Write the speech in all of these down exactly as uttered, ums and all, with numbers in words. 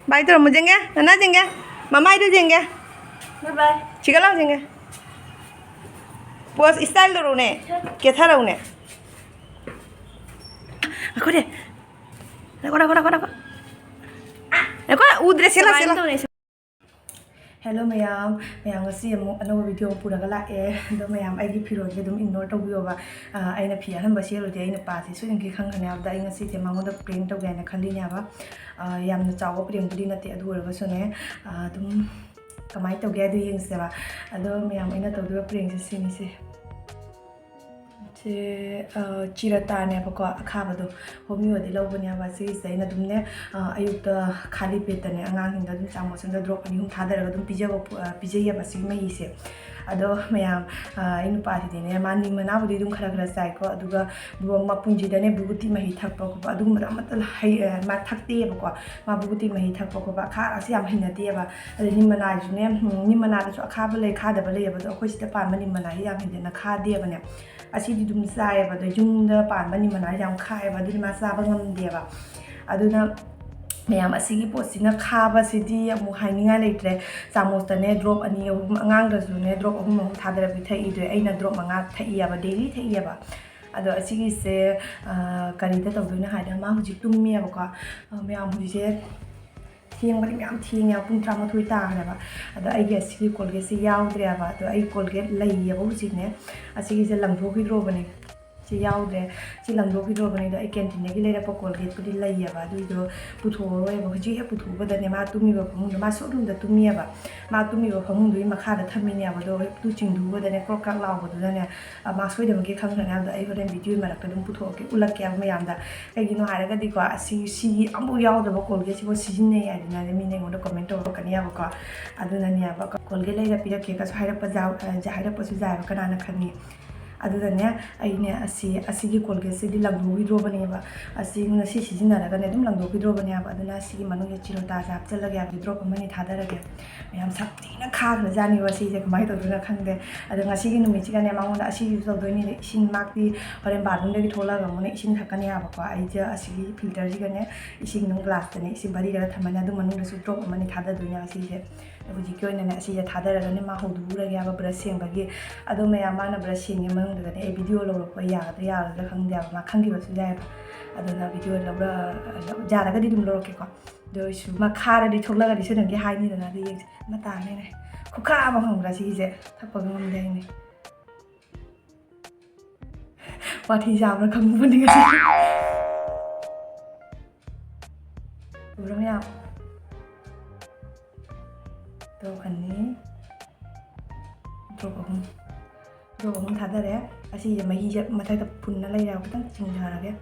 ꯕꯥꯏ ꯇꯧꯔꯝꯃꯨ ꯌꯦꯡꯒꯦ, ꯅꯅꯥ ꯌꯦꯡꯒꯦ, ꯃꯃꯥꯏꯗꯨ ꯌꯦꯡꯒꯦ꯫ ꯕꯥꯏ ꯕꯥꯏ꯫ ꯁꯤꯒ ꯂꯥꯎ ꯌꯦꯡꯒꯦ꯫ ꯄꯣꯁ ꯏꯁꯇꯥꯏꯜ ꯇꯧꯔꯛꯎꯅꯦ, ꯀꯦꯊꯔꯛꯎꯅꯦ꯫ ꯑꯩꯈꯣꯏꯅꯦ꯫ ꯉꯥꯏꯈꯣ, ꯉꯥꯏꯈꯣ, ꯉꯥꯏꯈꯣ, ꯉꯥꯏꯈꯣ꯫ ꯉꯥꯏꯈꯣ, ꯎꯗ꯭ꯔꯦ, ꯁꯦꯂꯥ, ꯁꯦꯂꯥ꯫ ꯍꯦꯜꯂꯣ ꯃꯌꯥꯝ, ꯃꯌꯥꯝ ꯉꯁꯤ ꯑꯃꯨꯛ ꯑꯅꯧꯕ ꯚꯤꯗꯤꯑꯣ ꯑꯃ ꯄꯨꯔꯒ ꯂꯥꯛꯑꯦ꯫ ꯑꯗꯣ ꯃꯌꯥꯝ ꯑꯩꯒꯤ ꯐꯤꯔꯣꯜꯁꯦ ꯑꯗꯨꯝ ꯏꯒꯅꯣꯔ ꯇꯧꯕꯤꯌꯣꯕ꯫ ꯑ, ꯑꯩꯅ ꯐꯤ ꯑꯍꯟꯕ ꯁꯦꯠꯂꯨꯗꯤ ꯑꯩ ꯅꯨꯄꯥꯁꯦ ꯁꯣꯏꯗꯅꯒꯤ ꯈꯪꯈ꯭ꯔꯅꯤ ꯍꯥꯏꯕꯗ ꯑꯩ ꯉꯁꯤꯁꯦ ꯃꯉꯣꯟꯗ ꯄ꯭ꯔꯦꯡ ꯇꯧꯒꯦ ꯍꯥꯏꯅ ꯈꯜꯂꯤꯅꯦꯕ꯫ ꯑ, ꯌꯥꯝꯅ ꯆꯥꯎꯕ ꯄ꯭ꯔꯦꯡꯕꯨꯗꯤ ꯅꯠꯇꯦ, ꯑꯗꯨ ꯑꯣꯏꯔꯒꯁꯨꯅꯦ, ꯑ, ꯑꯗꯨꯝ ꯀꯃꯥꯏꯅ ꯇꯧꯒꯦ ꯍꯥꯏꯗꯣ ꯌꯦꯡꯁꯦꯕ꯫ ꯑꯗꯣ ꯃꯌꯥꯝ ꯑꯩꯅ ꯇꯧꯗꯣꯏꯕ ꯄ꯭ꯔꯦꯡꯁꯦ ꯁꯤꯅꯤꯁꯦ꯫ ꯁꯤ, ꯑ, ꯆꯤꯔꯥꯇꯥꯅꯦꯕꯀꯣ, ꯑꯈꯥꯕꯗꯣ꯫ ꯍꯣꯃꯤꯌꯣꯗꯤ ꯂꯧꯕꯅꯦꯕ꯫ ꯁꯤꯒꯤꯁꯦ ꯑꯩꯅ ꯑꯗꯨꯝꯅꯦ, ꯑ, ꯑꯌꯨꯛꯇ ꯈꯥꯂꯤ ꯄꯦꯠꯇꯅꯦ ꯑꯉꯥꯡꯁꯤꯡꯗ ꯑꯗꯨꯝ ꯆꯥꯃꯁ ꯑꯃꯗ ꯗ꯭ꯔꯣꯞ ꯑꯅꯤ ꯑꯍꯨꯝ ꯊꯥꯗꯔꯒ ꯑꯗꯨꯝ ꯄꯤꯖꯕ ꯄꯣ-, ꯑ, ꯄꯤꯖꯩꯌꯦꯕ ꯁꯤꯒꯤ ꯃꯍꯤꯁꯦ꯫ ꯑꯗꯣ ꯃꯌꯥꯝ, ꯑ, ꯑꯩ ꯅꯨꯄꯥꯁꯤꯗꯤꯅꯦ, ꯃꯥ ꯅꯤꯝ ꯃꯅꯥꯕꯨꯗꯤ ꯑꯗꯨꯝ ꯈꯔ ꯈꯔ ꯆꯥꯏꯀꯣ, ꯑꯗꯨꯒ ꯕꯨ-, ꯃꯄꯨꯟꯁꯤꯗꯅꯦ ꯕꯨꯕꯨꯇꯤ ꯃꯍꯤ ꯊꯛꯄ ꯈꯣꯠꯄ ꯑꯗꯨꯒꯨꯝꯕꯗꯣ ꯑꯃꯠꯇ ꯍꯩ-, ꯑ, ꯃꯥ ꯊꯛꯇꯦꯕꯀꯣ꯫ ꯃꯥ ꯕꯨꯕꯨꯇꯤ ꯃꯍꯤ ꯊꯛꯄ ꯈꯣꯠꯄ ꯑꯈꯥ-, ꯑꯁꯤ ꯌꯥꯝ ꯍꯩꯅꯗꯦꯕ꯫ ꯑꯗꯩ ꯅꯤꯝ ꯃꯅꯥꯁꯤꯁꯨꯅꯦ, ꯎꯝ, ꯅꯤꯝ ꯃꯅꯥꯗꯁꯨ ꯑꯈꯥꯕ ꯂꯩ, ꯈꯥꯗꯕ ꯂꯩꯌꯦꯕ꯫ ꯑꯗꯣ ꯑꯩꯈꯣꯏ ꯁꯤꯗ ꯄꯥꯟꯕ ꯅꯤꯝ ꯃꯅꯥꯁꯤ ꯌꯥꯝ ꯍꯦꯟꯖꯟꯅ ꯈꯥꯗꯦꯕꯅꯦ꯫ ꯑꯁꯤꯗꯤ ꯑꯗꯨꯝ ꯆꯥꯏꯌꯦꯕ꯫ ꯑꯗꯣ ꯌꯨꯝꯗ ꯄꯥꯟꯕ ꯅꯤꯝ ꯃꯅꯥꯁꯤ ꯌꯥꯝ ꯈꯥꯏꯌꯦꯕ, ꯑꯗꯨꯗꯤ ꯃꯥ ꯆꯥꯕ ꯉꯝꯗꯦꯕ꯫ ꯑꯗꯨꯅ ꯃꯌꯥꯝ, ꯑꯁꯤꯒꯤ ꯄꯣꯠꯁꯤꯅ ꯈꯥꯕꯁꯤꯗꯤ ꯑꯃꯨꯛ ꯍꯥꯏꯅꯤꯡꯉꯥꯏ ꯂꯩꯇ꯭ꯔꯦ꯫ ꯆꯥꯃꯣꯁꯇꯅꯦ ꯗ꯭ꯔꯣꯞ ꯑꯅꯤ ꯑꯍꯨꯝ, ꯑꯉꯥꯡꯗꯁꯨꯅꯦ ꯗ꯭ꯔꯣꯞ ꯑꯍꯨꯝ ꯑꯍꯨꯝ ꯊꯥꯗꯔ ꯄꯤꯊꯛꯏꯗꯣ, ꯑꯩꯅ ꯗ꯭ꯔꯣꯞ ꯃꯉꯥ ꯊꯛꯏꯌꯦꯕ, ꯗꯦꯂꯤ ꯊꯛꯏꯌꯦꯕ꯫ ꯑꯗꯣ ꯑꯁꯤꯒꯤꯁꯦ, ꯑ, ꯀꯔꯤꯗ ꯇꯧꯗꯣꯏꯅꯣ ꯍꯥꯏꯗ, ꯃꯥ ꯍꯧꯖꯤꯛ ꯇꯨꯝꯃꯤꯌꯦꯕꯀꯣ꯫ ꯑ, ꯃꯌꯥꯝ, ꯍꯧꯖꯤꯛꯁꯦ ꯊꯦꯡꯕꯗꯤ ꯃꯌꯥꯝ ꯊꯦꯡꯉꯦ, ꯄꯨꯡ ꯇꯔꯥꯃꯥꯊꯣꯏ ꯇꯥꯈ꯭ꯔꯦꯕ꯫ ꯑꯗꯣ ꯑꯩꯒꯤ ꯑꯁꯤꯒꯤ ꯀꯣꯜꯒꯦꯠꯁꯦ ꯌꯥꯎꯗ꯭ꯔꯦꯕ꯫ ꯑꯗꯣ ꯑꯩ ꯀꯣꯜꯒꯦꯠ ꯂꯩꯌꯦꯕ ꯍꯧꯖꯤꯛꯅꯦ, ꯑꯁꯤꯒꯤꯁꯦ ꯂꯪꯊꯣꯛꯈꯤꯗ꯭ꯔꯣꯕꯅꯦ꯫ ꯁꯤ ꯌꯥꯎꯗ꯭ꯔꯦ꯫ ꯁꯤ ꯂꯪꯊꯣꯛꯈꯤꯗ꯭ꯔꯣꯕꯅꯦ꯫ ꯑꯗꯣ ꯑꯩ ꯀꯦꯟꯇꯤꯟꯗꯒꯤ ꯂꯩꯔꯛꯄ ꯀꯣꯜꯒꯦꯠꯄꯨꯗꯤ ꯂꯩꯌꯦꯕ, ꯑꯗꯨꯏꯗꯣ ꯄꯨꯊꯣꯛꯑꯔꯣꯏꯕ꯫ ꯍꯧꯖꯤꯛ ꯍꯦꯛ ꯄꯨꯊꯣꯛꯎꯕꯗꯅꯦ, ꯃꯥ ꯇꯨꯝꯃꯤꯕ ꯐꯃꯨꯡꯗꯣ, ꯃꯥ ꯁꯣꯔꯨꯝꯗ ꯇꯨꯝꯃꯤꯌꯦꯕ, ꯃꯥ ꯇꯨꯝꯃꯤꯕ ꯐꯃꯨꯡꯗꯨꯒꯤ ꯃꯈꯥꯗ ꯊꯝꯃꯤꯅꯦꯕ꯫ ꯑꯗꯣ ꯍꯦꯛ ꯇꯨ ꯆꯤꯡꯊꯣꯛꯎꯕꯗꯅꯦ, ꯀ꯭ꯔꯣꯛ ꯀ꯭ꯔꯥꯛ ꯂꯥꯎꯕꯗꯨꯗꯅꯦ, ꯑ, ꯃꯥ ꯁꯣꯏꯗꯅꯃꯛꯀꯤ ꯈꯪꯈ꯭ꯔꯅꯤ ꯍꯥꯏꯕꯗꯣ ꯑꯩ ꯍꯣꯔꯦꯟ ꯚꯤꯗꯤꯑꯣꯒꯤ ꯃꯔꯛꯇ ꯑꯗꯨꯝ ꯄꯨꯊꯣꯛꯑꯒꯦ, ꯎꯠꯂꯛꯀꯦꯕ ꯃꯌꯥꯝꯗ꯫ ꯀꯩꯒꯤꯅꯣ ꯍꯥꯏꯔꯒꯗꯤꯀꯣ, ꯑꯁꯤ, ꯁꯤꯒꯤ ꯑꯃꯐꯥꯎ ꯌꯥꯎꯗꯕ ꯀꯣꯜꯒꯦꯠꯁꯤꯐꯥꯎ ꯁꯤꯖꯤꯟꯅꯩ ꯍꯥꯏꯗꯅꯅꯦ ꯃꯤꯅ ꯑꯩꯉꯣꯟꯗ ꯀꯣꯃꯦꯟ ꯇꯧꯔꯛꯀꯅꯦꯕꯀꯣ꯫ ꯑꯗꯨꯅꯅꯦꯕ, ꯀꯣꯜꯒꯦꯠ ꯂꯩꯔ ꯄꯤꯔꯛꯀꯦꯒꯁꯨ ꯍꯥꯏꯔꯛꯄ ꯌꯥꯎ-, ꯑ, ꯍꯥꯏꯔꯛꯄꯁꯨ ꯌꯥꯎꯋꯦꯕ, ꯀꯅꯥꯅ ꯈꯪꯉꯤ꯫ ꯑꯗꯨꯗꯅꯦ, ꯑꯩꯅꯦ ꯑꯁꯤ, ꯑꯁꯤꯒꯤ Colgate-ꯁꯤꯗꯤ ꯂꯪꯊꯣꯛꯈꯤꯗ꯭ꯔꯣꯕꯅꯦꯕ꯫ ꯑꯁꯤ ꯉꯁꯤ ꯁꯤꯖꯤꯟꯅꯔꯒꯅꯦ ꯑꯗꯨꯝ ꯂꯪꯊꯣꯛꯈꯤꯗ꯭ꯔꯣꯕꯅꯦꯕ꯫ ꯑꯗꯨꯅ ꯁꯤꯒꯤ ꯃꯅꯨꯡꯗ ꯆꯤꯔꯣꯇꯥꯁꯦ ꯍꯥꯞꯆꯤꯜꯂꯒꯦ ꯍꯥꯏꯕꯗꯤ drop ꯑꯃꯅꯤ ꯊꯥꯗꯔꯒꯦ꯫ ꯃꯌꯥꯝ ꯁꯥꯊꯤꯅ ꯈꯥꯈ꯭ꯔꯖꯥꯠꯅꯤꯕ ꯁꯤꯁꯦ, ꯀꯃꯥꯏꯅ ꯇꯧꯗꯣꯏꯅꯣ ꯈꯪꯗꯦ꯫ ꯑꯗꯣ ꯉꯁꯤꯒꯤ ꯅꯨꯃꯤꯠꯁꯤꯒꯅꯦ ꯃꯉꯣꯟꯗ ꯑꯁꯤ use ꯇꯧꯗꯣꯏꯅꯤꯅ ꯏꯁꯤꯡ ꯃꯥꯛꯇꯤ ꯍꯣꯔꯦꯟ bathroom-ꯗꯒꯤ ꯊꯣꯛꯂꯛꯑꯒ ꯑꯃꯨꯛꯅ ꯏꯁꯤꯡ ꯊꯛꯀꯅꯤ ꯍꯥꯏꯕꯀꯣ꯫ ꯑꯩꯁꯦ ꯑꯁꯤꯒꯤ filter-ꯁꯤꯒꯅꯦ ꯏꯁꯤꯡ ꯑꯗꯨꯝ glass-ꯇꯅꯦ ꯏꯁꯤꯡ ꯚꯔꯤꯔꯒ ꯊꯝꯃꯅꯤ꯫ ꯑꯗꯨ ꯃꯅꯨꯡꯗꯁꯨ drop ꯑꯃꯅꯤ ꯊꯥꯗꯗꯣꯏꯅꯦꯕ ꯁꯤꯁꯦ꯫ ꯍꯧꯖꯤꯛꯀꯤ ꯑꯣꯏꯅꯅꯦ ꯑꯁꯤꯁꯦ ꯊꯥꯗꯔꯒꯅꯦ ꯃꯥ ꯍꯧꯗꯣꯛꯎꯔꯒꯦ ꯍꯥꯏꯕ brush ꯁꯦꯡꯕꯒꯤ꯫ ꯑꯗꯣ ꯃꯌꯥꯝ ꯃꯥꯅ brush ꯁꯦꯡꯉꯦ ꯃꯅꯨꯡꯗꯒꯅꯦ ꯑꯩ video ꯂꯧꯔꯛꯄ ꯌꯥꯒꯗ꯭ꯔꯥ ꯌꯥꯔꯣꯏꯗ꯭ꯔꯥ ꯈꯪꯗꯦꯕ, ꯃꯥ ꯈꯪꯈꯤꯕꯁꯨ ꯌꯥꯏꯑꯕ꯫ ꯑꯗꯨꯅ video ꯂꯧꯔ-, ꯌꯥꯔꯒꯗꯤ ꯑꯗꯨꯝ ꯂꯧꯔꯛꯀꯦꯀꯣ꯫ ꯑꯗꯨ ꯑꯣꯏꯔꯁꯨ ꯃꯥ ꯈꯥꯔꯗꯤ ꯊꯣꯛꯂꯛꯑꯗꯤ ꯁꯣꯏꯗꯅꯒꯤ ꯍꯥꯏꯅꯤꯗꯅ, ꯑꯗꯨ ꯌꯦꯡꯁꯦ꯫ ꯃꯇꯥꯅꯦꯅꯦ꯫ ꯈꯨꯈꯥ ꯑꯃ ꯈꯪꯕ꯭ꯔꯥ ꯁꯤꯒꯤꯁꯦ? ꯊꯛꯄꯒ ꯉꯝꯗꯦ ꯍꯥꯏꯅꯦ꯫ ꯋꯥꯊꯤ ꯆꯥꯕ꯭ꯔꯥ ꯈꯪꯕꯅꯤ ꯉꯁꯤ꯫ ꯎꯕ꯭ꯔꯥ ꯃꯌꯥꯝ? Drop ꯑꯅꯤ, drop ꯑꯍꯨꯝ, drop ꯑꯍꯨꯝ ꯊꯥꯗꯔꯦ꯫ ꯑꯁꯤꯁꯦ ꯃꯍꯤꯁꯦ ꯃꯊꯛꯇ ꯐꯨꯟꯅ ꯂꯩꯔꯦ, ꯈꯤꯇꯪ ꯆꯤꯡꯊꯔꯒꯦ꯫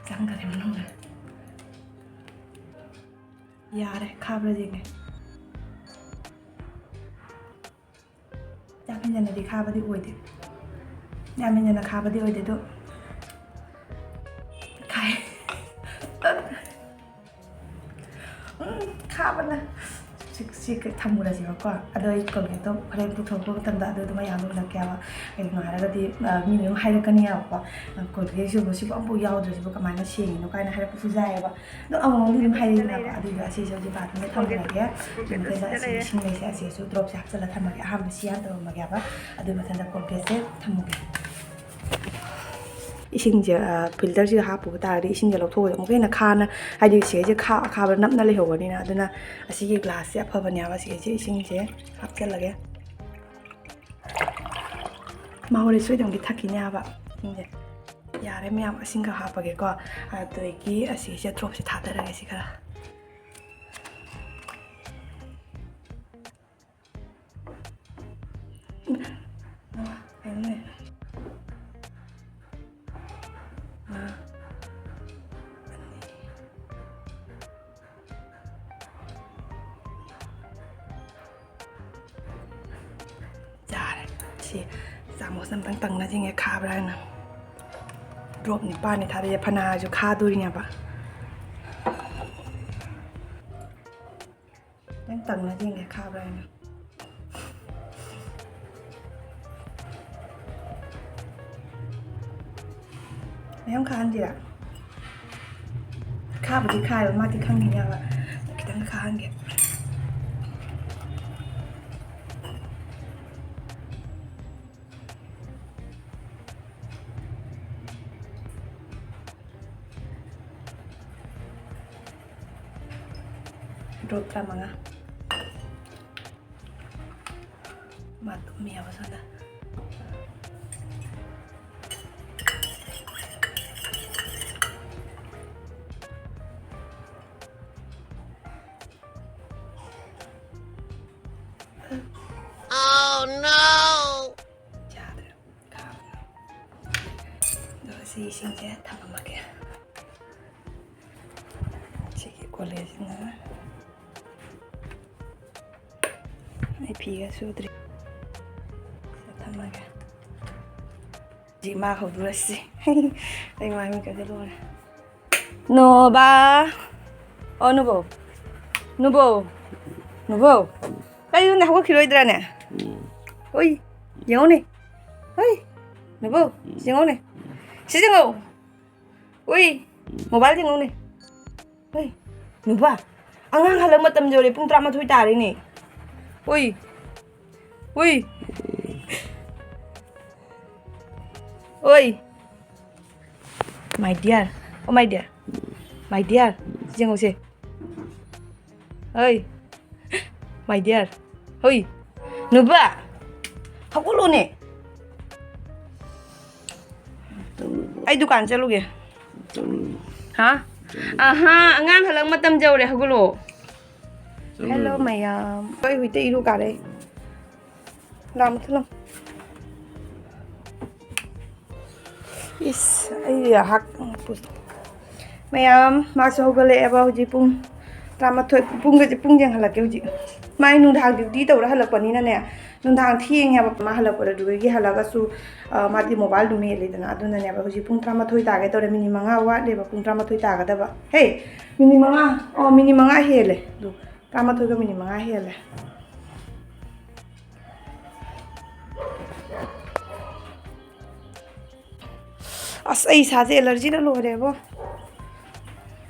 ꯆꯪꯈꯔꯦ ꯃꯅꯨꯡꯗ꯫ ꯌꯥꯔꯦ, ꯈꯥꯕ꯭ꯔꯥ ꯌꯦꯡꯒꯦ꯫ ꯌꯥꯝ ꯍꯦꯟꯖꯟꯅꯗꯤ ꯈꯥꯕꯗꯤ ꯑꯣꯏꯗꯦ꯫ ꯌꯥꯝ ꯍꯦꯟꯖꯟꯅ ꯈꯥꯕꯗꯤ ꯑꯣꯏꯗꯦ, ꯑꯗꯣ ꯈꯥꯏ꯫ ꯎꯝ, ꯈꯥꯕꯅ꯫ ꯁꯤ, ꯁꯤ ꯊꯝꯃꯨꯔꯁꯦꯕꯀꯣ꯫ ꯑꯗꯣ ꯑꯩ Colgate-ꯇꯣ ꯍꯣꯔꯦꯟ ꯄꯨꯊꯣꯔꯛꯄ ꯃꯇꯝꯗ ꯑꯗꯨ ꯑꯗꯨꯃꯥꯏꯅ ꯌꯥꯝ ꯎꯠꯂꯛꯀꯦꯕ꯫ ꯀꯩꯒꯤꯅꯣ ꯍꯥꯏꯔꯒꯗꯤ, ꯑ, ꯃꯤꯅ ꯑꯗꯨꯝ ꯍꯥꯏꯔꯛꯀꯅꯤꯕꯀꯣ, "Colgate-ꯁꯤꯕꯨ ꯁꯤꯕꯨ ꯑꯃꯐꯥꯎ ꯌꯥꯎꯗ꯭ꯔꯁꯤꯕꯨ ꯀꯃꯥꯏꯅ ꯁꯦꯡꯉꯤꯅꯣ?" ꯀꯥꯏꯅ ꯍꯥꯏꯔꯛꯄꯁꯨ ꯌꯥꯏꯑꯕ꯫ ꯑꯗꯣ ꯑꯃꯃꯝꯗꯤ ꯑꯗꯨꯝ ꯍꯥꯏꯔꯛꯏꯗꯅꯀꯣ꯫ ꯑꯗꯨꯏꯗꯣ ꯑꯁꯤꯁꯦ ꯍꯧꯖꯤꯛ bathroom-ꯗ ꯊꯝꯃꯨꯔꯒꯦ꯫ ꯑꯗꯨ ꯃꯊꯪꯗ ꯑꯁꯤ ꯏꯁꯤꯡ ꯂꯩꯁꯦ ꯑꯁꯤꯁꯨ drop-ꯁꯦ ꯍꯥꯞꯆꯤꯜꯂ ꯊꯝꯃꯒꯦ꯫ ꯑꯍꯥꯟꯕ ꯁꯤ ꯍꯥꯟꯅ ꯇꯧꯔꯝꯃꯒꯦꯕ꯫ ꯑꯗꯨ ꯃꯊꯪꯗ Colgate-ꯁꯦ ꯊꯝꯃꯨꯒꯦ꯫ ꯏꯁꯤꯡꯁꯦ, ꯑ, filter-ꯁꯤꯗ ꯍꯥꯞꯄꯨꯕ ꯇꯥꯔꯗꯤ ꯏꯁꯤꯡꯁꯦ ꯂꯧꯊꯣꯛꯑꯒ ꯑꯃꯨꯛꯀ ꯍꯦꯟꯅ ꯈꯥꯅ, ꯍꯥꯏꯗꯤ ꯁꯤꯒꯩꯁꯦ ꯈꯥ-, ꯑꯈꯥꯕ ꯅꯞꯅ ꯂꯩꯍꯧꯕꯅꯤꯅ꯫ ꯑꯗꯨꯅ ꯑꯁꯤꯒꯤ glass-ꯁꯦ ꯑꯐꯕꯅꯦꯕ꯫ ꯁꯤꯒꯩꯁꯦ ꯏꯁꯤꯡꯁꯦ ꯍꯥꯞꯆꯜꯂꯒꯦ꯫ ꯃꯥ ꯍꯣꯔꯦꯟ ꯁꯣꯏꯗꯅꯒꯤ ꯊꯛꯈꯤꯅꯦ ꯍꯥꯏꯕ ꯏꯁꯤꯡꯁꯦ꯫ ꯌꯥꯔꯦ ꯃꯌꯥꯝ, ꯏꯁꯤꯡ ꯈꯔ ꯍꯥꯞꯄꯒꯦꯀꯣ꯫ ꯑꯗꯨꯗꯒꯤ ꯑꯁꯤꯁꯦ drop-ꯁꯦ ꯊꯥꯗꯔꯒꯦ ꯁꯤ ꯈꯔ꯫ ꯆꯥꯃꯁꯅ ꯑꯝꯇꯪ ꯇꯪꯅ ꯌꯦꯡꯒꯦ, ꯈꯥꯕ꯭ꯔꯥ ꯍꯥꯏꯅ꯫ ꯗ꯭ꯔꯣꯞ ꯅꯤꯄꯥꯟꯅꯤ ꯊꯥꯗꯩꯁꯦ, ꯐꯅꯁꯨ ꯈꯥꯗꯣꯔꯤꯅꯦꯕ꯫ ꯅꯪ ꯇꯪꯅ ꯌꯦꯡꯒꯦ, ꯈꯥꯕ꯭ꯔꯥ ꯍꯥꯏꯅ꯫ ꯃꯌꯥꯝ ꯈꯥꯍꯟꯁꯤꯔꯥ? ꯈꯥꯕꯨꯗꯤ ꯈꯥꯏꯕ, ꯃꯥꯗꯤ ꯈꯪꯈꯤꯅꯦꯕ꯫ ꯈꯤꯇꯪ ꯈꯥꯍꯟꯒꯦ꯫ ꯗ꯭ꯔꯣꯞ ꯇꯔꯥꯃꯉꯥ꯫ ꯃꯥ ꯇꯨꯝꯃꯤꯌꯦꯕ ꯁꯣꯝꯗ꯫ Oh no! ꯌꯥꯗ꯭ꯔꯦ꯫ ꯈꯥꯕꯅ꯫ ꯑꯗꯣ ꯁꯤ ꯏꯁꯤꯡꯁꯦ ꯊꯝꯃꯝꯃꯒꯦ꯫ ꯁꯤꯒꯤ ꯀꯣꯂꯦꯖꯁꯤꯅ ꯑꯩ ꯐꯤꯒ ꯁꯨꯗ꯭ꯔꯤ꯫ ꯁꯤꯗ ꯊꯝꯃꯒꯦ꯫ ꯍꯧꯖꯤꯛ ꯃꯥ ꯍꯧꯗꯣꯔꯁꯤ꯫ ꯑꯩ ꯃꯥꯏ ꯃꯤꯠꯀꯁꯦ ꯂꯣꯏꯔꯦ꯫ ꯅꯣꯕꯥ꯫ ꯑꯣ, ꯅꯨꯕꯧ꯫ ꯅꯨꯕꯧ꯫ ꯅꯨꯕꯧ꯫ ꯀꯩꯅꯣꯅꯦ, ꯍꯧꯒꯠꯈꯤꯔꯣꯏꯗ꯭ꯔꯥꯅꯦ? ꯎꯝ꯫ ꯍꯣꯏ꯫ ꯌꯦꯡꯉꯨꯅꯦ꯫ ꯍꯣꯏ꯫ ꯅꯨꯕꯧ꯫ ꯎꯝ꯫ ꯌꯦꯡꯉꯨꯅꯦ꯫ ꯁꯤ ꯌꯦꯡꯉꯣ꯫ ꯍꯣꯏ꯫ ꯎꯝ꯫ ꯃꯣꯕꯥꯏꯜ ꯌꯦꯡꯉꯨꯅꯦ꯫ ꯍꯣꯏ꯫ ꯅꯨꯕꯥ꯫ ꯑꯉꯥꯡ ꯍꯜꯂꯛ ꯃꯇꯝ ꯌꯧꯔꯦ꯫ ꯄꯨꯡ ꯇꯔꯥꯃꯥꯊꯣꯏ ꯇꯥꯔꯦꯅꯦ꯫ ꯍꯣꯏ꯫ ꯍꯣꯏ꯫ ꯍꯣꯏ꯫ My dear. Oh, my dear. My dear. ꯌꯦꯡꯉꯨꯁꯦ꯫ ꯍꯣꯏ꯫ My dear. ꯍꯣꯏ꯫ ꯅꯨꯕꯥ꯫ ꯍꯧꯒꯠꯂꯣꯅꯦ꯫ ꯑꯩ ꯗꯨꯀꯥꯟ ꯆꯠꯂꯨꯒꯦ꯫ ꯍꯥ? ꯑꯍꯥ, ꯑꯉꯥꯡ ꯍꯜꯂꯛ ꯃꯇꯝ ꯌꯧꯔꯦ, ꯍꯧꯒꯠꯂꯣ꯫ ꯆꯠꯂꯨ꯫ Hello ꯃꯌꯥꯝ꯫ ꯑꯩ ꯍꯧꯖꯤꯛꯇ ꯏꯔꯨ ꯀꯥꯔꯦ꯫ ꯂꯥꯝ ꯊꯨꯂꯝ꯫ ꯏꯁ, ꯑꯩ ꯍꯥꯛ-, ꯃꯌꯥꯝ, ꯃꯥꯁꯨ ꯍꯧꯒꯠꯂꯛꯑꯦꯕ ꯍꯧꯖꯤꯛ ꯄꯨꯡ ꯇꯔꯥꯃꯥꯊꯣꯏ, ꯄꯨꯡꯒꯁꯦ, ꯄꯨꯡ ꯌꯦꯡꯍꯜꯂꯛꯀꯦ ꯍꯧꯖꯤꯛ꯫ ꯃꯥꯏ ꯅꯨꯡꯗꯥꯡ duty ꯇꯧꯔ ꯍꯜꯂꯛꯄꯅꯤꯅꯅꯦ, ꯅꯨꯡꯗꯥꯡ ꯊꯦꯡꯉꯦꯕ ꯃꯥ ꯍꯜꯂꯛꯄꯗ, ꯑꯗꯨꯗꯒꯤ ꯍꯜꯂꯛꯑꯒꯁꯨ, ꯑ, ꯃꯥꯗꯤ ꯃꯣꯕꯥꯏꯜ ꯑꯗꯨꯝ ꯃꯦꯠꯂꯤꯗꯅ, ꯑꯗꯨꯅꯅꯦꯕ꯫ ꯍꯧꯖꯤꯛ ꯄꯨꯡ ꯇꯔꯥꯃꯥꯊꯣꯏ ꯇꯥꯒꯦ ꯇꯧꯔꯦ, ꯃꯤꯅꯤꯠ ꯃꯉꯥ ꯋꯥꯠꯂꯦꯕ ꯄꯨꯡ ꯇꯔꯥꯃꯥꯊꯣꯏ ꯇꯥꯒꯗꯕ꯫ ꯍꯦ, ꯃꯤꯅꯤꯠ ꯃꯉꯥ, ꯑꯣ, ꯃꯤꯅꯤꯠ ꯃꯉꯥ ꯍꯦꯜꯂꯦ꯫ ꯑꯗꯨ ꯇꯔꯥꯃꯥꯊꯣꯏꯒ ꯃꯤꯅꯤꯠ ꯃꯉꯥ ꯍꯦꯜꯂꯦ꯫ ꯑꯁ, ꯑꯩ ꯏꯁꯥꯁꯦ ꯑꯦꯂꯔꯖꯤꯅ ꯂꯣꯏꯔꯦꯕꯣ꯫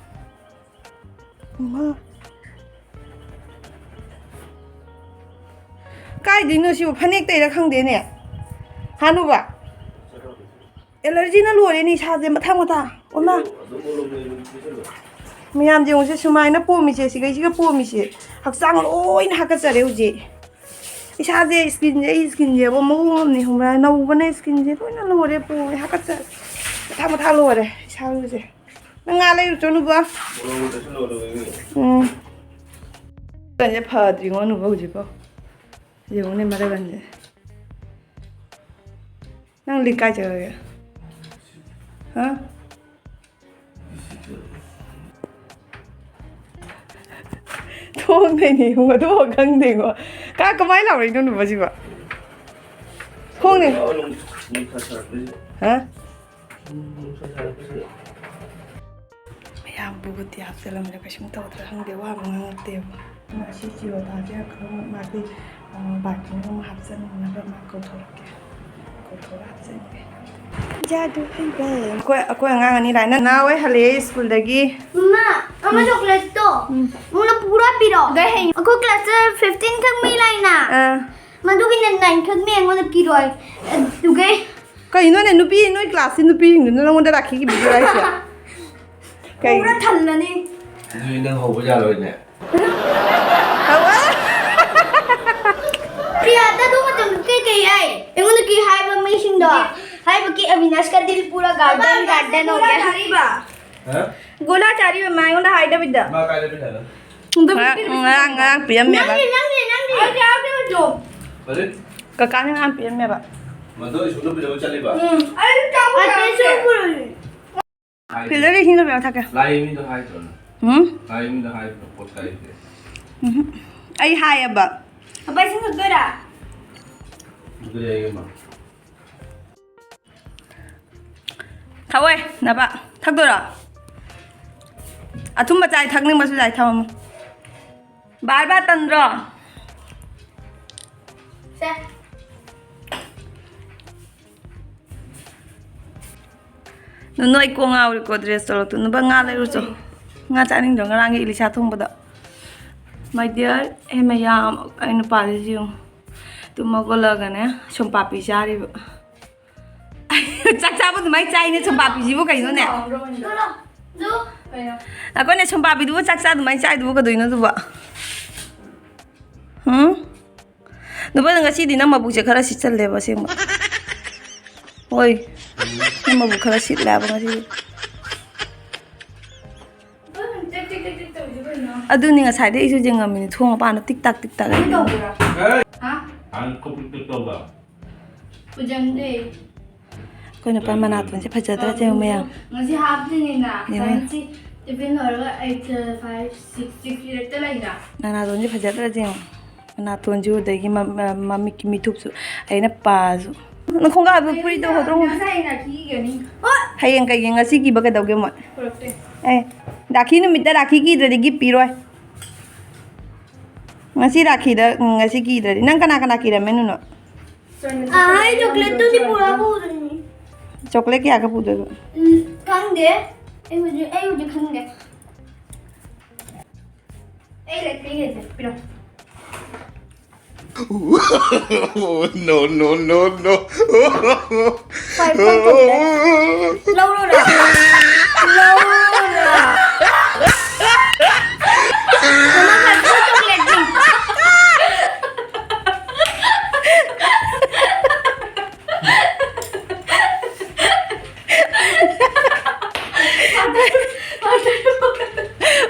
ꯏꯃꯥ꯫ ꯀꯥꯏꯗꯩꯅꯣ ꯁꯤꯕꯨ? ꯐꯅꯦꯛꯇꯩꯔ ꯈꯪꯗꯦꯅꯦ꯫ ꯍꯥꯅꯨꯕ꯫ ꯑꯦꯂꯔꯖꯤꯅ ꯂꯣꯏꯔꯦꯅꯦ ꯏꯁꯥꯁꯦ, ꯃꯊꯥ ꯃꯊꯥ꯫ ꯑꯣꯅꯥ꯫ ꯃꯌꯥꯝ ꯌꯦꯡꯉꯨꯁꯦ, ꯁꯨꯃꯥꯏꯅ ꯄꯣꯝꯃꯤꯁꯦ, ꯁꯤꯒꯩꯁꯤꯒ ꯄꯣꯝꯃꯤꯁꯦ꯫ ꯍꯛꯆꯥꯡ ꯂꯣꯏꯅ ꯍꯥꯀꯠꯆꯔꯦ ꯍꯧꯖꯤꯛ꯫ ꯏꯁꯥꯁꯦ, ꯏꯁꯀꯤꯟꯁꯦ, ꯑꯩ ꯏꯁꯀꯤꯟꯁꯦꯕꯨ ꯃꯑꯣꯡ ꯑꯃꯅꯤ, ꯈꯪꯕ꯭ꯔꯥ? ꯅꯧꯕꯅ ꯏꯁꯀꯤꯟꯁꯦ ꯂꯣꯏꯅ ꯂꯣꯏꯔꯦ, ꯄꯣꯝꯃꯦ, ꯍꯥꯀꯠꯆꯔꯦ꯫ ꯃꯊꯥ ꯃꯊꯥ ꯂꯣꯏꯔꯦ ꯏꯁꯥꯁꯦ꯫ ꯅꯪ ꯉꯥ ꯂꯩꯔꯨꯆꯣ, ꯅꯨꯕꯣ꯫ ꯎꯝ꯫ ꯀꯩꯅꯣ ꯐꯗ꯭ꯔꯤꯉꯣ, ꯅꯨꯕꯣ, ꯍꯧꯖꯤꯛꯐꯥꯎ꯫ ꯌꯦꯡꯉꯨꯅꯦ, ꯃꯔꯛ ꯑꯅꯤ꯫ ꯅꯪ ꯂꯤꯛ ꯀꯥꯏ ꯆꯠꯈ꯭ꯔꯒꯦ? ꯍꯥ? ꯊꯣꯡꯗꯩꯅꯦ, ꯏꯕꯨꯡ, ꯑꯗꯨꯐꯥꯎ ꯈꯪꯗꯦꯉꯣ꯫ ꯀꯥ, ꯀꯃꯥꯏꯅ ꯂꯥꯎꯔꯛꯏꯅꯣ, ꯅꯨꯕꯣ, ꯁꯤꯕꯣ? ꯊꯣꯡꯗꯩ꯫ ꯍꯥ? ꯃꯌꯥꯝ ꯕꯨꯕꯨꯇꯤ ꯍꯥꯞꯆꯜꯂꯝꯃꯤꯅ ꯀꯩꯁꯨꯝ ꯇꯧꯗ꯭ꯔꯥ ꯈꯪꯗꯦ, ꯋꯥ ꯑꯃ ꯉꯥꯡꯉꯛꯇꯦꯕ꯫ ꯑꯗꯨꯅ ꯑꯁꯤ ꯆꯤꯔꯣꯇꯥꯁꯦ ꯈꯔ ꯃꯥꯗꯤ, ꯑ, ꯕꯥꯜꯇꯤꯟ ꯑꯃ ꯍꯥꯞꯆꯟꯅꯕ ꯃꯥ ꯀꯧꯊꯣꯔꯛꯀꯦ꯫ ꯀꯧꯊꯣꯔꯛꯑ ꯍꯥꯞꯆꯟꯒꯦ꯫ ꯖꯥꯗꯨ ꯍꯩꯕ꯫ ꯑꯩꯈꯣꯏ, ꯑꯩꯈꯣꯏ ꯑꯉꯥꯡ ꯑꯅꯤ ꯂꯥꯏꯅ ꯅꯥꯎ ꯍꯣꯏ ꯍꯜꯂꯛꯑꯦ ꯁ꯭ꯀꯨꯜꯗꯒꯤ꯫ ꯃꯃꯥ, ꯑꯃ ꯎꯝ꯫ ꯆꯣꯀ꯭ꯂꯦꯠꯇꯣ꯫ ꯎꯝ꯫ ꯃꯉꯣꯟꯗ ꯄꯨꯔꯥ ꯄꯤꯔꯛꯑꯣ꯫ ꯑꯗꯩ ꯍꯌꯦꯡ ꯑꯩꯈꯣꯏ ꯀ꯭ꯂꯥꯁꯇ ꯐꯤꯐꯇꯤꯟ ꯈꯛ ꯃꯤ ꯂꯥꯛꯏꯅ꯫ ꯑꯥ꯫ ꯃꯗꯨꯒꯤꯅꯦ ꯅꯥꯏꯟ ꯈꯛꯅꯦ ꯑꯩꯉꯣꯟꯗ ꯄꯤꯔꯣꯏ꯫ ꯑꯗꯨꯒꯩ ꯀꯩꯅꯣꯅꯦ, ꯅꯨꯄꯤ, ꯅꯣꯏ ꯀ꯭ꯂꯥꯁꯀꯤ ꯅꯨꯄꯤꯁꯤꯡꯗꯨꯅ ꯅꯉꯣꯟꯗ ꯔꯥꯈꯤ ꯀꯤꯕꯤꯔꯣ ꯍꯥꯏꯁꯦ? ꯀꯩ? ꯄꯨꯔꯥ ꯊꯜꯂꯅꯤ꯫ ꯑꯗꯨꯗꯤ ꯅꯪ ꯍꯧꯕ ꯌꯥꯔꯣꯏꯅꯦ꯫ ꯍꯧꯕ? ꯄ꯭ꯔꯤꯌꯥꯗ ꯑꯗꯨ ꯃꯇꯝꯗ ꯀꯩ ꯀꯩ ꯍꯥꯏ? ꯑꯩꯉꯣꯟꯗ ꯀꯩ ꯍꯥꯏꯕ ꯃꯤꯁꯤꯡꯗꯣ? ꯍꯥꯏꯕꯀꯤ ꯑꯕꯤꯅꯥꯁꯀ ꯗꯤꯜ ꯄꯨꯔꯥ ꯒꯥꯔꯗꯦꯟ, ꯒꯥꯔꯗꯦꯟ ꯍꯣꯒꯦ꯫ ꯍꯥ? ꯒꯣꯂꯥ ꯆꯥꯔꯤꯕ ꯃꯥ ꯑꯩꯉꯣꯟꯗ ꯍꯥꯏꯗꯕꯤꯗ꯫ ꯃꯥ ꯀꯥꯏꯗ ꯄꯩꯁꯥꯅꯣ? ꯉꯔꯥꯡ, ꯉꯔꯥꯡ, ꯉꯔꯥꯡ ꯄꯤꯔꯝꯃꯦꯕ꯫ ꯅꯪꯒꯤ, ꯅꯪꯒꯤ, ꯅꯪꯒꯤ꯫ ꯑꯩ ꯌꯥꯎꯗꯦ ꯃꯗꯨ꯫ ꯀꯔꯤ? ꯀꯀꯥꯅ ꯉꯔꯥꯡ ꯄꯤꯔꯝꯃꯦꯕ꯫ ꯃꯗꯨ ꯁ꯭ꯀꯨꯜꯗ ꯄꯨꯖꯕ ꯆꯠꯂꯤꯕ? ꯎꯝ꯫ ꯑꯩ ꯆꯥꯕ ꯑꯇꯩꯁꯨ ꯌꯥꯎꯗꯦ꯫ ꯄꯨꯔꯛꯏ꯫ ꯍꯥꯏꯗꯦ꯫ ꯐꯤꯜꯗꯔ ꯏꯁꯤꯡꯗꯣ ꯃꯌꯥꯝ ꯊꯛꯀꯦ꯫ ꯂꯥꯏ ꯃꯤꯗꯣ ꯍꯥꯏꯗ꯭ꯔꯣ ꯅꯪ? ꯎꯝ? ꯂꯥꯏ ꯃꯤꯗꯣ ꯍꯥꯏꯗ꯭ꯔꯣ ꯄꯣꯠ ꯀꯥꯏꯗꯦ? ꯎꯝ꯫ ꯑꯩ ꯍꯥꯏꯌꯦꯕ꯫ ꯑꯄꯥ ꯏꯁꯤꯡ ꯊꯛꯇꯣꯏꯔꯥ? ꯊꯛꯑꯣꯏ, ꯅꯕ꯫ ꯊꯛꯇꯣꯏꯔꯣ? ꯑꯊꯨꯝꯕ ꯆꯥꯏ, ꯊꯛꯅꯤꯡꯕꯁꯨ ꯆꯥꯏ, ꯊꯝꯃꯝꯃꯣ꯫ ꯕꯥꯔ ꯕꯥꯔ ꯇꯟꯗ꯭ꯔꯣ? ꯁꯦ꯫ ꯅꯣꯏ ꯀꯣꯛ ꯉꯥꯎꯔꯤꯀꯣ, dress ꯇꯧꯔꯛꯇꯣ꯫ ꯅꯕ ꯉꯥ ꯂꯩꯔꯨꯆꯣ꯫ ꯉꯥ ꯆꯥꯅꯤꯡꯗ꯭ꯔꯣ? ꯉꯔꯥꯡꯒꯤ ꯏꯂꯤꯁꯥ ꯊꯣꯡꯕꯗꯣ꯫ My dear, ꯑꯦ ꯃꯌꯥꯝ, ꯑꯩ ꯅꯨꯄꯥꯁꯤꯁꯨ ꯌꯦꯡꯉꯨ꯫ ꯇꯨꯝ ꯍꯧꯒꯠꯂꯒꯅꯦ, ꯁꯣꯝꯄꯥꯄꯤ ꯆꯥꯔꯤꯕ꯫ ꯆꯥꯛ ꯆꯥꯕ ꯑꯗꯨꯃꯥꯏꯅ ꯆꯥꯏꯅꯦ, ꯁꯣꯝꯄꯥꯄꯤꯁꯤꯕꯨ ꯀꯩꯅꯣꯅꯦ? ꯑꯩꯈꯣꯏꯅꯦ, ꯁꯣꯝꯄꯥꯄꯤꯗꯨꯕꯨ ꯆꯥꯛ ꯆꯥ ꯑꯗꯨꯃꯥꯏꯅ ꯆꯥꯏꯗꯨꯕꯨ ꯀꯩꯗꯧꯅꯣ ꯑꯗꯨꯕꯣ? ꯍꯨꯝ? ꯅꯨꯄꯥ, ꯉꯁꯤꯗꯤ ꯅꯪ ꯃꯕꯨꯛꯁꯦ ꯈꯔ ꯁꯤꯠꯆꯜꯂꯦꯕ, ꯑꯁꯦꯡꯕ꯫ ꯍꯣꯏ, ꯅꯪ ꯃꯕꯨꯛ ꯈꯔ ꯁꯤꯠꯂꯦꯕ ꯉꯁꯤꯗꯤ꯫ ꯑꯗꯨꯅꯤ, ꯉꯁꯥꯏꯗꯩ ꯑꯩꯁꯨ ꯌꯦꯡꯉꯝꯃꯤꯅꯦ, ꯊꯣꯡ ꯃꯄꯥꯟꯗ ꯇꯤꯛ ꯇꯥꯛ, ꯇꯤꯛ ꯇꯥꯛ꯫ ꯀꯩꯅꯣ ꯇꯧꯕ꯭ꯔꯥ? ꯍꯥ? ꯍꯥꯟꯅ ꯀꯣꯛ ꯄꯤꯛ ꯄꯤꯛ ꯇꯧꯕ꯫ ꯄꯨꯖꯪꯗꯦ꯫ ꯑꯩꯈꯣꯏ ꯅꯨꯄꯥ ꯃꯅꯥꯇꯣꯟꯁꯦ ꯐꯖꯗ꯭ꯔꯥ ꯌꯦꯡꯉꯨ ꯃꯌꯥꯝ꯫ ꯉꯁꯤ ꯍꯥꯞꯇꯣꯏꯅꯤꯅ, ꯌꯦꯡꯉꯨ꯫ Science ꯁꯤ tiffin ꯂꯣꯏꯔꯒ eight, five, six, six ꯂꯩꯔꯛꯇ ꯂꯩꯅ꯫ ꯃꯅꯥꯇꯣꯟꯁꯦ ꯐꯖꯗ꯭ꯔꯥ ꯌꯦꯡꯉꯨ꯫ ꯃꯅꯥꯇꯣꯟꯁꯨ, ꯑꯗꯒꯤ ꯃ-, ꯃ-, ꯃꯃꯤꯠꯀꯤ ꯃꯤꯊꯨꯞꯁꯨ, ꯑꯩꯅ ꯄꯥꯁꯨ꯫ ꯅꯈꯣꯡꯒꯥꯎꯗꯣ ꯐꯨꯔꯤꯠꯇꯣ ꯍꯣꯠꯇ꯭ꯔꯣ꯫ ꯉꯁꯥꯏ ꯅꯥꯈꯤꯒꯅꯤ꯫ ꯍꯣꯏ꯫ ꯍꯌꯦꯡ ꯀꯩꯒꯤ ꯉꯁꯤ ꯀꯤꯕ ꯀꯩꯗꯧꯒꯦ ꯃꯣꯏ? ꯄꯨꯔꯛꯇꯦ꯫ ꯑꯦ, ꯔꯥꯈꯤ ꯅꯨꯃꯤꯠꯇ ꯔꯥꯈꯤ ꯀꯤꯗ꯭ꯔꯗꯤ gift ꯄꯤꯔꯣꯏ꯫ ꯉꯁꯤ ꯔꯥꯈꯤꯗ, ꯎꯝ, ꯉꯁꯤ ꯀꯤꯗ꯭ꯔꯗꯤ꯫ ꯅꯪ ꯀꯅꯥ ꯀꯅꯥ ꯀꯤꯔꯝꯃꯦ, ꯅꯨꯅꯨ? ꯑꯥ, ꯑꯩ chocolate ꯇꯨꯗꯤ ꯄꯨꯔꯥ ꯄꯨꯗꯣꯏꯅꯤ꯫ Chocolate ꯀꯌꯥꯒ ꯄꯨꯗꯣꯏꯕ? ꯎꯝ, ꯈꯪꯗꯦ꯫ ꯑꯩ ꯍꯧꯖꯤꯛ, ꯑꯩ ꯍꯧꯖꯤꯛ ꯈꯪꯗꯦ꯫ ꯑꯩ ꯂꯩ, ꯄꯤꯒꯦꯁꯦ, ꯄꯤꯔꯣ꯫ No, no, no, no. Five five ꯇꯧꯔꯦ꯫ ꯂꯧꯔꯣꯔꯥ? ꯂꯧꯔꯣꯔꯥ? ꯃꯃꯥ ꯐꯥꯏꯚ ꯐꯥꯏꯚ ꯆꯣꯀ꯭ꯂꯦꯠꯅꯤ꯫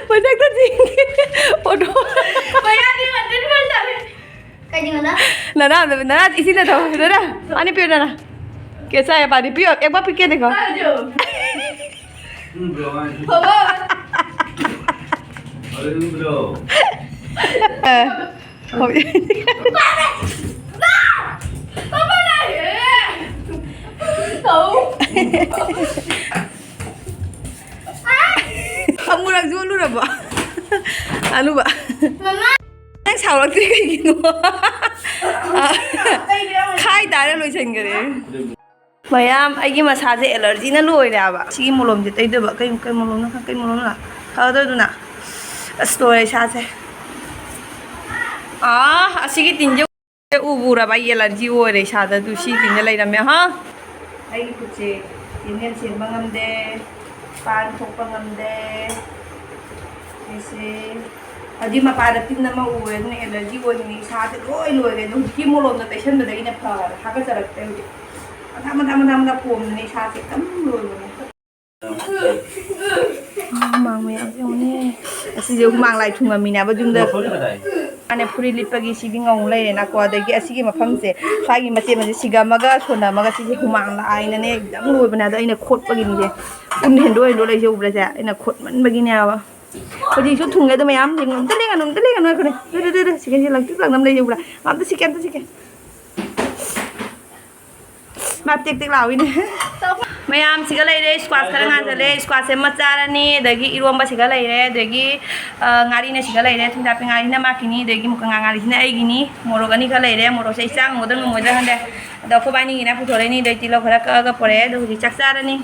ꯃꯊꯛꯇ ꯆꯤꯡꯒꯦ꯫ ꯐꯣꯇꯣ꯫ ꯃꯌꯥꯗꯤ ꯃꯟꯗꯤꯔ ꯐꯖꯔꯦ꯫ ꯀꯩꯅꯣꯗ? ꯅꯅꯥ, ꯅꯅꯥ, ꯏꯁꯤꯡꯗ ꯊꯝꯃꯨ, ꯅꯅꯥ꯫ ꯑꯅꯤ ꯄꯤꯌꯨ, ꯅꯅꯥ꯫ कैसा है पानी? पियो, एक बार पी के देखो। ꯎꯝ, ꯕ꯭ꯔꯣ, ꯃꯥꯅ ꯁꯤ-, ꯕꯕꯥ꯫ ꯑꯗꯨ ꯕ꯭ꯔꯣ꯫ ꯑ, ꯍꯣꯏ꯫ ꯑꯃꯨꯔꯛ ꯌꯣꯜꯂꯨꯔꯕꯣ? ꯑꯂꯨꯕ꯫ ꯅꯪ ꯁꯥꯎꯔꯛꯇ꯭ꯔꯤ ꯀꯩꯒꯤꯅꯣ? ꯈꯥꯏ ꯇꯥꯔ ꯂꯣꯏꯁꯟꯈꯔꯦ꯫ ꯃꯌꯥꯝ, ꯑꯩꯒꯤ ꯃꯁꯥꯁꯦ ꯑꯦꯂꯔꯖꯤꯅ ꯂꯣꯏꯔꯦ ꯍꯥꯏꯕ꯫ ꯁꯤꯒꯤ ꯃꯣꯂꯣꯝꯁꯦ ꯇꯩꯗꯣꯏꯕ꯫ ꯀꯩ, ꯀꯩ ꯃꯣꯂꯣꯝꯅꯣ ꯈꯪ-, ꯀꯩ ꯃꯣꯂꯣꯝꯅꯣ? ꯐꯗꯣꯏꯗꯨꯅ꯫ ꯑꯁ, ꯂꯣꯏꯔꯦ ꯏꯁꯥꯁꯦ꯫ ꯑꯥ, ꯑꯁꯤꯒꯤ ꯇꯤꯟꯁꯦ ꯎꯕꯨ ꯎꯔꯕ? ꯑꯩ ꯑꯦꯂꯔꯖꯤ ꯑꯣꯏꯔꯦ ꯏꯁꯥꯗ꯫ ꯑꯗꯨ ꯁꯤ ꯇꯤꯟꯁꯦ ꯂꯩꯔꯝꯃꯦ, ꯍꯥ? ꯑꯩꯒꯤ ꯈꯨꯠꯁꯦ ꯌꯦꯟꯗꯦꯝ ꯁꯦꯝꯕ ꯉꯝꯗꯦ, ꯄꯥꯟ ꯊꯣꯛꯄ ꯉꯝꯗꯦ꯫ ꯑꯩꯁꯦ ꯍꯧꯖꯤꯛ ꯃꯄꯥꯟꯗ ꯇꯤꯟ ꯑꯃ ꯎꯔꯦ, ꯑꯗꯨꯅ ꯑꯦꯂꯔꯖꯤ ꯑꯣꯏꯕꯅꯤ꯫ ꯏꯁꯥꯁꯦ ꯂꯣꯏ ꯂꯣꯏꯔꯦ꯫ ꯑꯗꯣ ꯍꯧꯖꯤꯛꯀꯤ ꯃꯣꯂꯣꯝꯗꯣ ꯇꯩꯁꯟꯕꯗꯒꯤꯅꯦ ꯐꯔꯦ, ꯍꯥꯀꯠꯆꯔꯛꯇ꯭ꯔꯦ ꯍꯧꯖꯤꯛ꯫ ꯃꯊꯥ, ꯃꯊꯥ, ꯃꯊꯥ, ꯃꯊꯥ ꯄꯣꯝꯗꯅ ꯏꯁꯥꯁꯦ ꯑꯗꯨꯝ ꯂꯣꯏꯕꯅꯦ꯫ ꯍꯨꯃꯥꯡ ꯃꯌꯥꯝꯁꯦ ꯌꯦꯡꯉꯨꯅꯦ꯫ ꯑꯁꯤꯁꯦ ꯍꯨꯃꯥꯡ ꯂꯥꯏ ꯊꯨꯡꯉꯝꯃꯤꯅꯦꯕ ꯌꯨꯝꯗ꯫ ꯃꯥꯅꯦ, ꯐꯨꯔꯤꯠ ꯂꯤꯠꯄꯒꯤ ꯁꯤꯗꯤ ꯉꯧ ꯂꯩꯔꯦꯅꯀꯣ꯫ ꯑꯗꯒꯤ ꯑꯁꯤꯒꯤ ꯃꯐꯝꯁꯦ, ꯁ꯭ꯋꯥꯏꯒꯤ ꯃꯆꯦꯠ ꯃꯆꯦꯠ ꯁꯤꯒꯝꯃꯒ ꯁꯣꯟꯅꯝꯃꯒ ꯁꯤꯁꯦ ꯍꯨꯃꯥꯡ ꯂꯥꯏꯅꯅꯦ ꯑꯗꯨꯝ ꯂꯣꯏꯕꯅꯦ꯫ ꯑꯗꯣ ꯑꯩꯅ ꯈꯣꯠꯄꯒꯤꯅꯤꯁꯦ꯫ ꯎꯟ ꯍꯦꯟꯗꯣꯛ ꯍꯦꯟꯗꯣꯛ ꯂꯩꯁꯦ ꯎꯕ꯭ꯔꯥ ꯁꯦ? ꯑꯩꯅ ꯈꯣꯠꯃꯟꯕꯒꯤꯅꯦꯕ꯫ ꯍꯧꯖꯤꯛꯁꯨ ꯊꯨꯡꯒꯦ ꯑꯗꯨ ꯃꯌꯥꯝ ꯌꯦꯡꯉꯣ꯫ ꯑꯝꯇ ꯂꯦꯡꯒꯅꯨ, ꯑꯝꯇ ꯂꯦꯡꯒꯅꯨ ꯍꯥꯏꯈꯣꯅꯦ꯫ ꯗꯨ, ꯗꯨ, ꯗꯨ, ꯗꯨ꯫ ꯁꯤꯒꯦ ꯁꯤ ꯂꯪꯇ꯭ꯔꯤꯛ ꯂꯪꯅ ꯂꯩꯁꯦ ꯎꯕ꯭ꯔꯥ? ꯑꯝꯇ ꯁꯤꯒꯦ, ꯑꯝꯇ ꯁꯤꯒꯦ꯫ ꯃꯥ ꯇꯦꯛ ꯇꯦꯛ ꯂꯥꯎꯏꯅꯦ꯫ ꯃꯌꯥꯝꯁꯤꯒ ꯂꯩꯔꯦ, ꯁ꯭ꯀ꯭ꯋꯥꯁ ꯈꯔ ꯉꯥꯟꯁꯤꯜꯂꯦ, ꯁ꯭ꯀ꯭ꯋꯥꯁꯁꯦ ꯑꯃ ꯆꯥꯔꯅꯤ, ꯑꯗꯒꯤ ꯏꯔꯣꯝꯕꯁꯤꯒ ꯂꯩꯔꯦ, ꯑꯗꯒꯤ, ꯑ, ꯉꯥꯔꯤꯅ ꯁꯤꯒ ꯂꯩꯔꯦ, ꯊꯨꯝꯖꯥꯛꯄꯤ ꯉꯥꯔꯤꯁꯤꯅ ꯃꯥꯀꯤꯅꯤ, ꯑꯗꯒꯤ ꯃꯨꯀ ꯉꯥ ꯉꯥꯔꯤꯁꯤꯅ ꯑꯩꯒꯤꯅꯤ, ꯃꯣꯔꯣꯛ ꯑꯅꯤꯈꯛ ꯂꯩꯔꯦ, ꯃꯣꯔꯣꯛꯁꯦ ꯑꯩ ꯆꯥ ꯉꯝꯒꯗ꯭ꯔꯥ ꯉꯝꯃꯣꯏꯗ꯭ꯔꯥ ꯈꯪꯗꯦ꯫ ꯑꯗꯣ ꯑꯩꯈꯣꯏ ꯕꯥꯅꯤꯒꯤꯅ ꯄꯨꯊꯣꯔꯛꯏꯅꯤ, ꯑꯗꯩ ꯇꯤꯜꯍꯧ ꯈꯔ ꯀꯛꯑꯒ ꯄꯣꯔꯛꯑꯦ, ꯑꯗꯣ ꯍꯧꯖꯤꯛ ꯆꯥꯛ ꯆꯥꯔꯅꯤ꯫